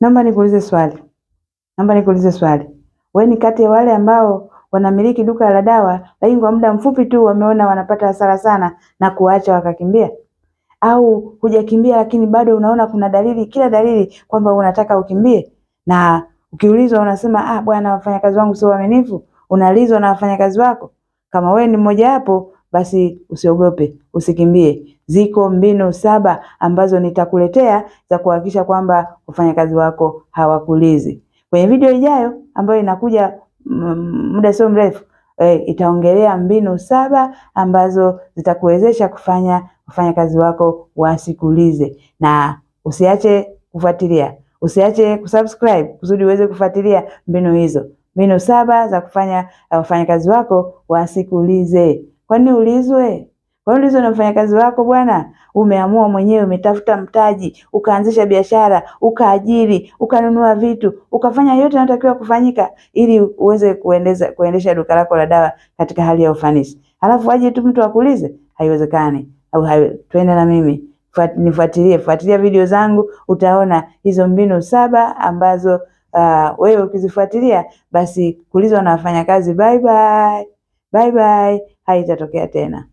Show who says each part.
Speaker 1: Naomba nikuulize swali. Naomba nikuulize swali. Wewe ni kati ya wale ambao wanamiliki duka la dawa lakini kwa muda mfupi tu wameona wanapata hasara sana na kuacha wakakimbia? Au hujakimbia lakini bado unaona kuna dalili, kila dalili kwamba unataka ukimbie, na ukiulizwa unasema ah, bwana, wafanyakazi wangu sio waaminifu. Unalizwa na wafanyakazi wako. Kama wewe ni mmoja wapo, basi usiogope, usikimbie. Ziko mbinu 7 ambazo nitakuletea za kuhakikisha kwamba wafanyakazi wako hawakulizi. Kwenye video ijayo ambayo inakuja muda sio mrefu, itaongelea mbinu 7 ambazo zitakuwezesha kufanya wafanyakazi wako wasikulize. Na usiache kufuatilia, usiache kusubscribe kusudi uweze kufuatilia mbinu hizo. Mbinu 7 za kufanya wafanyakazi wako wasikulize. Kwani ulizwe? Kwa nini ulizwe na mfanyakazi wako bwana? Umeamua mwenyewe, umetafuta mtaji, ukaanzisha biashara, ukaajiri, ukanunua vitu, ukafanya yote yanayotakiwa kufanyika ili uweze kuendesha duka lako la dawa katika hali ya ufanisi. Halafu aje tu mtu akuulize? Haiwezekani. Au twende na mimi. Nifuatilie, fuatilia video zangu, utaona hizo mbinu 7 ambazo wewe ukizifuatilia basi kulizwa na wafanyakazi bye bye. Bye bye, haitatokea tena.